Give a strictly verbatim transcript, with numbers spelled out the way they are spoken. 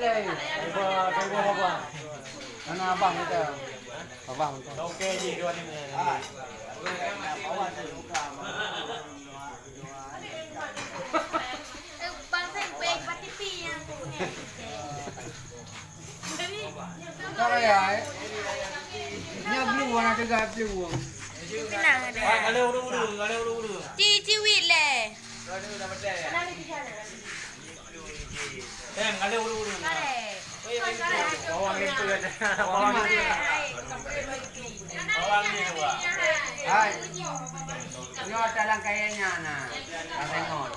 Hei, hei, hei, hei, hei. Mana abang kita? Abang kita. Oke, ji, dua ni. Bang Seng, kuih pati pi yang aku ni. Sorry ya, eh. Nya blue warna tegak blue. Pinang ada. Hai, kalau ulu-ulu, kalau ulu-ulu. Ci, ciwit leh. Em, kalau ulu-ulu. Bawang itu ada. Bawang itu. Bawang ni dua. Hai. Nyoe dalam kayanya nah. Tengok.